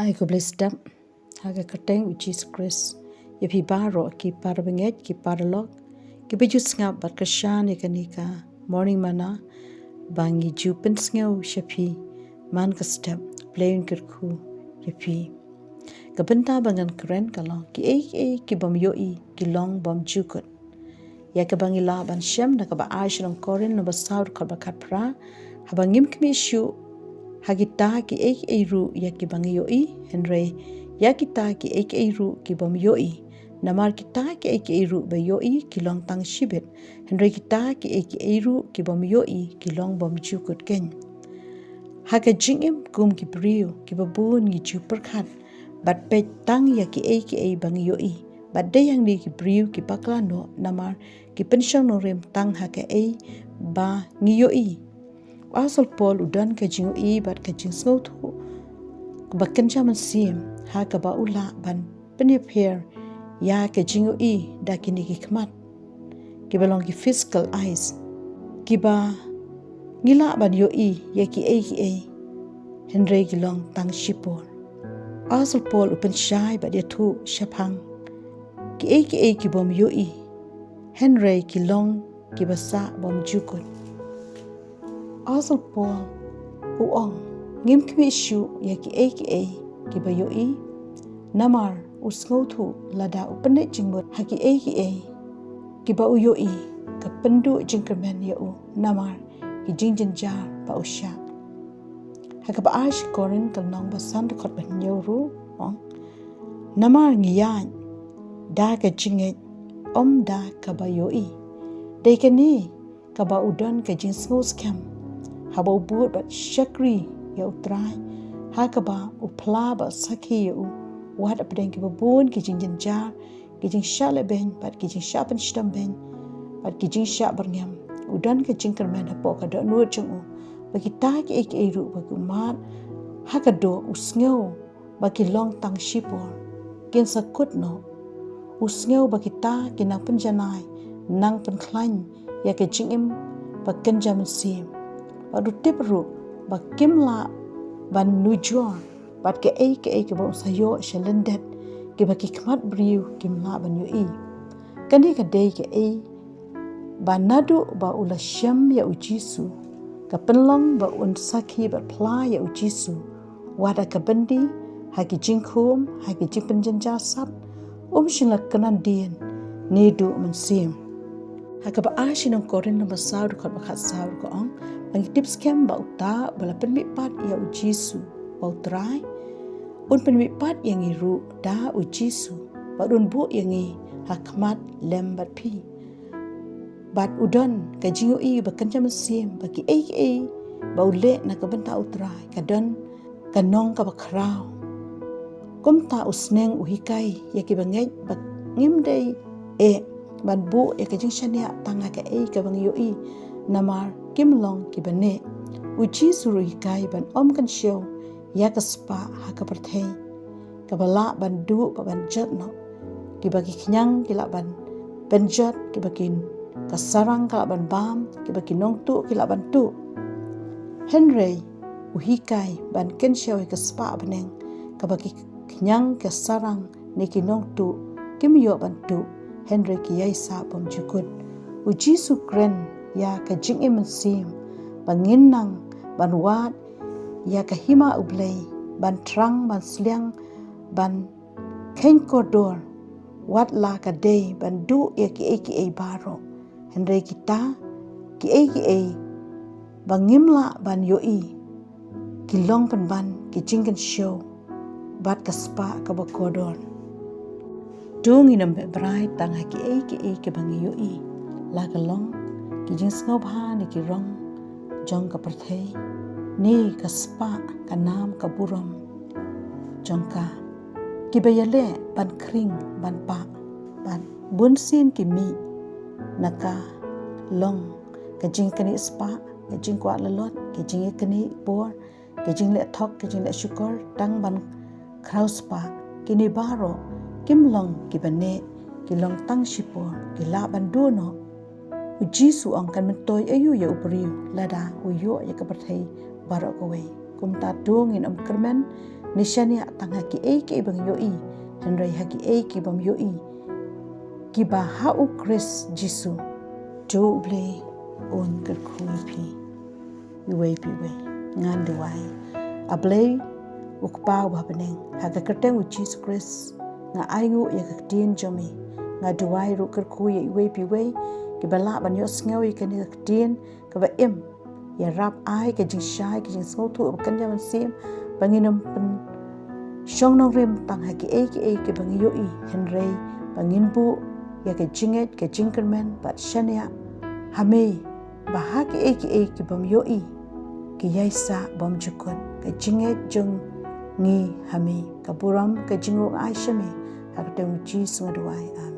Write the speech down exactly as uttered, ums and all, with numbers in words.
Ai khublei step ha ka kyrteng u Jisu Khrist. Ïa phi baroh ki para bangeit, ki paralok, ki ba ju sngap bad kyrshan ïa kane ka Morning Manna, ba ngi ju pynsngew sha phi man ka step. Blei un kyrkhu ïa phi. Ka bynta ba ngan kren ka long, kiei kiei ki bym ïohi ki long bymjukut. Ïa kaba ngi lah ban shem na kaba ar sha Nong Korinth lynnong ba saw dkhot ba khatphra, haba ngim khmih shuh ha kita kiei kiei ruh ïa kiba ngi ïohi, hynrei ïa kita kiei kiei ruh ki bym ïohi. Namar kita kiei kiei ruh ba ïohi ki long tang shibit, hynrei kita kiei kiei ruh ki bym ïohi ki long bymjukut keiñ. Ha ka jingim kum ki briew, kiba bun ngi ju pyrkhat bad peit tang ïa kiei kiei ba ngi ïohi. Bad dei hangne ki briew ki bakla noh namar ki pynshong nongrim tang ha kaei ba ngi ïohi. U Apostol Paul u don ka jingïohi bad ka jingsngewthuh ba kynja mynsiem, ha kaba u lah ban pynïapher ïa ka jingïohi da kine ki khmat, kiba long ki physical eyes, kiba ngi lah ban ïohi ïa kiei kiei, hynrei ki long tang shipor. U Apostol Paul u pynshai bad ïathuh shaphang kiei kiei ki bym ïohi, hynrei ki long kiba sah bymjukut. U Apostol Paul u ong, ngim khmih shuh ïa kiei kiei kiba ïohi, namar u sngewthuh lada u pynleit jingmut ha kiei kiei kiba u ïohi, ka pynduh jingkyrmen ïa u namar ki jingjynjar ba u shah. Ha kaba ar sha Korinth ka lynnong ba san dkhot ba hynñiew ruh u ong, namar ngi ïaid da ka jingngeit, ym da kaba ïohi. Dei kane kaba u don ka jingsngewskhem haba u bud bad shakri ïa U Trai, ha kaba u phla bad sakhi ïa u wat hapdeng kiba bun ki jingjynjar, ki jingshah lehbeiñ bad ki jingshah pynshitom beiñ bad ki jingshah byrngem. U don ka jingkyrmen hapoh ka dohnud jong u ba kita kiei kiei ruh ba ki mad ha ka doh, u sngew ba ki long tang shipor, kin sa kut noh. U sngew ba kita ki nang pynjanai, nang pynkhlaiñ ïa ka jingim ba kynja mynsiem. Bad u tip ruh ba kim lah ban nujor bad kaei kaei kaba un sa ïoh sha lyndet, kiba ki khmat briew kim lah ban ïohi. Kane ka dei kaei ba naduh ba u la shem ïa U Jisu, ka pynlong ba un sakhi bad phla ïa U Jisu, wat ha ka byndi, ha ki jingkhum, ha ki jingpynjynjar sat, um shym la kynran dien ne duh mynsiem. Ha kaba ar sha Nong Korinth lynnong ba saw dkhot ba khatsaw ka ong, ba ngi tip skhem ba uta uba la pynmihpat ïa U Jisu ba U Trai, un pynmihpat ïa ngi ruh da U Jisu, bad un buh ïa ngi ha khmat lem bad phi. Bad u don ka jingïohi ba kynja mynsiem ba kiei kiei ba u leh na ka bynta U Trai ka don ka nong kaba khraw. Kumta u sneng u hikai ïa kiba ngeit ba ngim dei eh ban buh ïa ka jingshaniah tang ha kaei kaba ngi ïohi, namar kim long kiba neh. U Jisu ruh u hikai ban ym kynshew ïa ka spah ha ka pyrthei, kaba lah ban duh bad ban jot noh. Kiba ki khñiang ki lah ban pynjot, kiba ki, ka sarang ka lah ban bam, kiba ki nongtuh ki lah ban tuh. Hynrei u hikai ban kynshew ïa ka spah bneng, kaba ki khñiang, ka sarang ne ki nongtuh kim ïoh ban tuh, hynrei ki ïai sah bymjukut. U Jisu u kren ïa ka jingim mynsiem ba ngin nang ban wad ïa ka hima U Blei, ban thrang, ban sliang, ban kheiñ kordor, wat la ka dei ban duh ïa kiei kiei baroh. Hynrei kita kiei kiei ba ngim lah ban ïohi, ki long pynban ki jingkynshew bad ka spah kaba kordor. To ngin ym beh brai tang ha kiei kiei kiba ngi ïohi, la ka long ki jingsngewbha ne ki rong jong ka pyrthei, ne ka spah, ka nam, ka burom jong ka, kiba ïaleh ban khring ban pah. Bad bunsien ki mih na ka long ka jingknieh spah, ka jingkwah lalot, ka jingïaknieh bor, ka jingleh thok, ka jingleh shukor tang ban khraw spah. Kine baroh kim long kiba neh, ki long tang shipor, ki lah ban duh noh. U Jisu u ong, kan myntoi aïu ïa u briew lada u ïoh ïa ka pyrthei baroh kawei? Kumta to ngin ym kyrmen ne shaniah tang ha kiei kiei ba ngi ïohi, hynrei ha kiei kiei bym ïohi, kiba ha U Khrist Jisu. To U Blei un kyrkhu ïa phi iwei pa iwei. Ngan duwai. A Blei, U Kpa uba ha bneng, ha ka kyrteng U Jisu Khrist nga ainguh ïa ka ktien jong me. Nga duwai ruh kyrkhu ïa iwei pa iwei kiba lah ban ïohsngew ïa kane ka ktien kaba im, ïarap ai ka jingshai, ka jingsngewthuh ba kynja mynsiem, ba ngin ym pynshong nongrim tang ha kiei kiei kiba ngi ïohi, hynrei ba ngin buh ïa ka jingngeit, ka jingkyrmen bad shaniah ha me, ba ha kiei kiei kibym ïohi ki ïaisah bymjukut. Ka jingngeit jong ngi ha me, ka burom, ka jingnguh nga ai sha me, ha ka kyrteng U Jisu nga duwai.